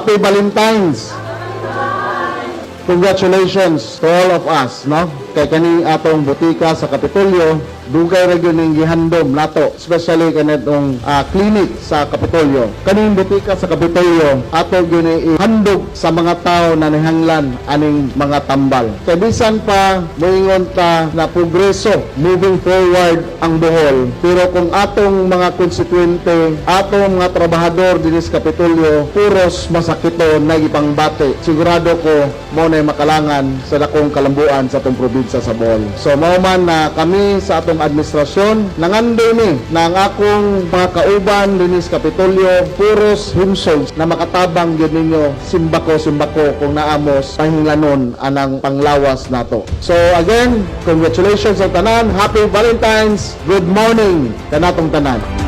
Happy Valentine's! Congratulations to all of us, no? Kay kaning atong botika sa Kapitolyo, dugay ra gyud ning gihandom nato, especially kanitong clinic sa Kapitolyo. Kaning botika sa Kapitolyo, ato gyud ni ihandog sa mga tao na nihanglan aning mga tambal. Kay bisan pa moingon ta na progreso, moving forward ang Bohol, pero kung atong mga konstituente, atong mga trabahador dinhi sa Kapitolyo, puros masakiton na ipangbati, sigurado ko mao na makalangan sa dakong kalambuan sa atong probinsya sa Bohol. So mao man na kami sa atong administrasyon, nangandoy ni na ang akong mga kauban dinhi sa Kapitolyo puros himsog na makatabang gyud ninyo simbako simbako kung naamos pahinglanon anang panglawas nato. So again, congratulations sa tanan. Happy Valentine's. Good morning kanatong tanan.